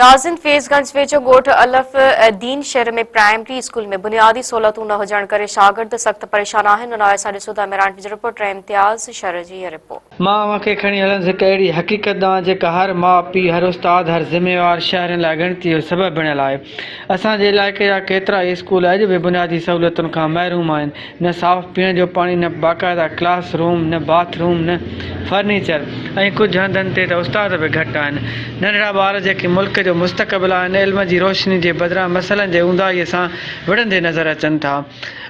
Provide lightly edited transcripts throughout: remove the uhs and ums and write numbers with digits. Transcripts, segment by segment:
ناظرين فيض گنج ويجهو ڳوٺ الف دين شهر ۾ پرائمري اسڪول ۾ بنيادي سهولتون نه هجڻ ڪري شاگرد سخت پريشان آهن ان حوالي سان ڏسو ٿا ميران ٽي وي جي رپورٽر امتياز شر جي هي رپورٽ. مان اوهان کي کڻي هلندس هڪ اهڙي حقيقت ڏانهن جيڪا هر ماء پيء، هر استاد، هر ذميوار شهرين لاء ڳڻتي جو سبب بڻيل آهي. اسان جي علائقي جا ڪيترائي اسڪول اڄ به بنيادي سهولتن کان محروم آهن، نه صاف پيئڻ جو پاڻي، نه باقاعده ڪلاس روم، نه باٿ روم، نه فرنيچر ۽ ڪجهه هنڌن تي ته استاد به گهٽ آهن. ننڍڙا ٻار جيڪي ملڪ جو مستقبل آهن، علم جي روشني جي بدران مسئلن جي اونداهي سان وڙهندي نظر اچن ٿا.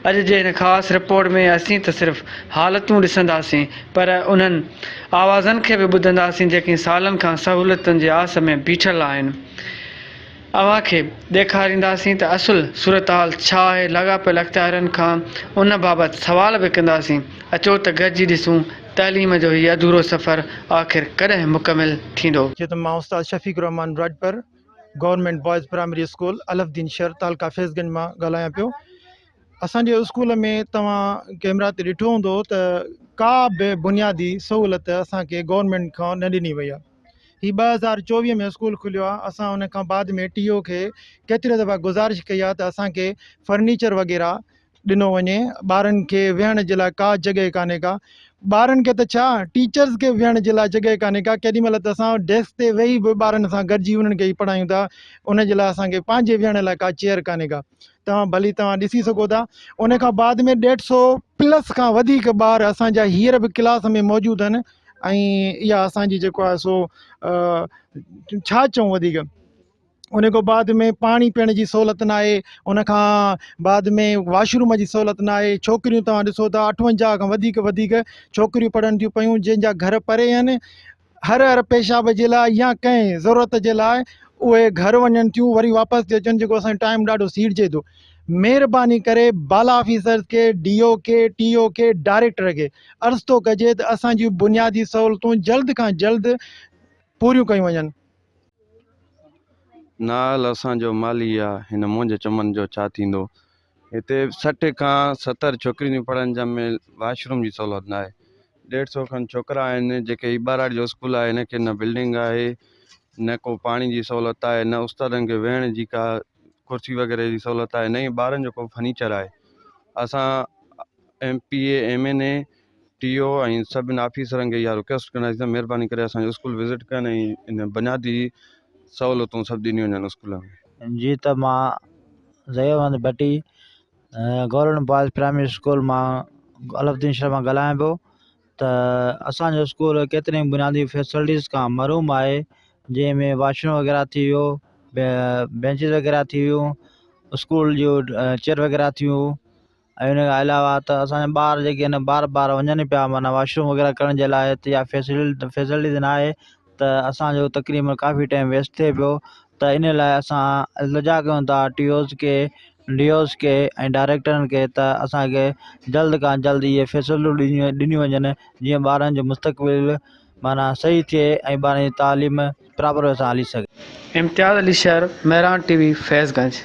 اڄ جي هن خاص رپورٽ ۾ اسين ته صرف حالتون ڏسنداسين پر انهن آوازن کي به ٻڌنداسين جيڪي سالن کان سهولتن جي آس ۾ بيٺل آهن. اوهان کي ڏيکارينداسين ته اصل صورتحال ڇا آهي، لاڳاپيل اختيارين کان ان بابت سوال به ڪنداسين، اچو ته گڏجي ڏسون تعليم جو هي اڌورو سفر آخر ڪڏهن مڪمل ٿيندو. جي ته مان استاد Shafiq ur Rehman Rajpar government boys primary school Alif Din شھر تعلقه فيض گنج مان ڳالهايان پيو اسان جي اسڪول ۾ توهان ڪيمرا تي ڏٺو هوندو ته ڪا به بنيادي سهولت اسان کي گورنمينٽ کان نه ڏني وئي آهي هي 2024 ۾ اسڪول کليو آهي اسان ان کان بعد ۾ ٽي او کي ڪيتري دفعا گذارش ڪئي آهي ته اسان کي فرنيچر وغيره ڏنو وڃي ٻارن کي ويهڻ جي لاء ڪا جڳهه ڪانهي ڪا ٻارن کي ته ڇا ٽيچرز کي ويهڻ جي لاء جڳهه ڪانهي ڪا ڪيڏي مهل ته اسان ڊيسڪ تي ويهي به ٻارن سان گڏجي انهن کي پڙهايون ٿا ان جي لاء اسان کي پنهنجي ويهڻ لاء ڪا چيئر ڪانهي ڪا توهان ڀلي توهان ڏسي سگهو ٿا ان کان بعد ۾ ڏيڍ سو پلس کان وڌيڪ ٻار اسان جا هينئر به ڪلاس ۾ موجود آهن ۽ اها اسان جي جيڪو آهي سو ڇا چئون وڌيڪ ان کان بعد ۾ پاڻي پيئڻ جي سهولت نه آهي ان کان بعد ۾ واش روم جي سهولت نه آهي ڇوڪريون توهان ڏسو ٿا اٺونجاهه کان وڌيڪ وڌيڪ ڇوڪريون پڙهن ٿيون پيون جنهن جا گهر پري آهن هر هر پيشاب جي لاء يا ڪنهن ضرورت جي لاء اهي گهر وڃن ٿيون وري واپس ٿي اچن جيڪو اسان جو ٽائيم ڏاڍو سيڙجي ٿو مهرباني ڪري بالا آفيسرز کي ڊي او کي ٽي او کي ڊائريڪٽر کي عرض ٿو ڪجي ته اسان جون بنيادي سهولتون جلد کان جلد پوريون ڪيون وڃن. نال اسان جو مالهي آ، هن منهنجي چمن جو ڇا ٿيندو. هتي 60 کان 70 ڇوڪريون ٿيون پڙهن جنهن ۾ واش روم جي سهولت ناهي. ڏيڍ سئو کن ڇوڪرا آهن جيڪي هي ٻهراڙي جو اسڪول آهي هن کي نه بلڊنگ آهي نه ڪو پاڻي جي سهولت آهي نه استادن کي ويهڻ جي ڪا ڪرسي وغيره جي سهولت آهي نه ئي ٻارن جو ڪو فرنيچر آهي اسان M P A M N A T O ۽ سڀني آفيسرن کي اها رڪويسٽ ڪنداسين ته مهرباني ڪري اسان جو اسڪول وزٽ ڪن ۽ ان بنيادي سهولتون سڀ ڏنيون وڃن اسڪول ۾. جي ته مان Zaheer Muhammad Bhatti government boys primary school مان الف الدين شهر مان ڳالهايان پيو ته اسان جو اسڪول ڪيترين ئي بنيادي فيسلٽيز کان محروم آهي جنهن ۾ واش روم وغيره ٿي ويو بينچز وغيره ٿي ويون اسڪول جو چيئر وغيره ٿي ويون ۽ ان کان علاوه ته اسان جا ٻار جيڪي آهن بار بار وڃن پيا معنيٰ واش روم وغيره ڪرڻ جي لاء ته اها فيسلٽيز نه آهي ته اسان جو تقريبن ڪافي ٽائيم ويسٽ ٿئي پيو ته ان لاء اسان التجا ڪيون ٿا ٽي اوز کي ڊي اوز کي ۽ ڊائريڪٽرن کي ته اسان کي جلد کان جلد اهي فيسلٽيون ڏنيون وڃن جيئن ٻارن جو مستقبل معنيٰ صحيح ٿئي ۽ ٻارن جي تعليم پراپر سان هلي سگهي. Imtiaz Ali Shar, Mehran T V, Faiz Ganj.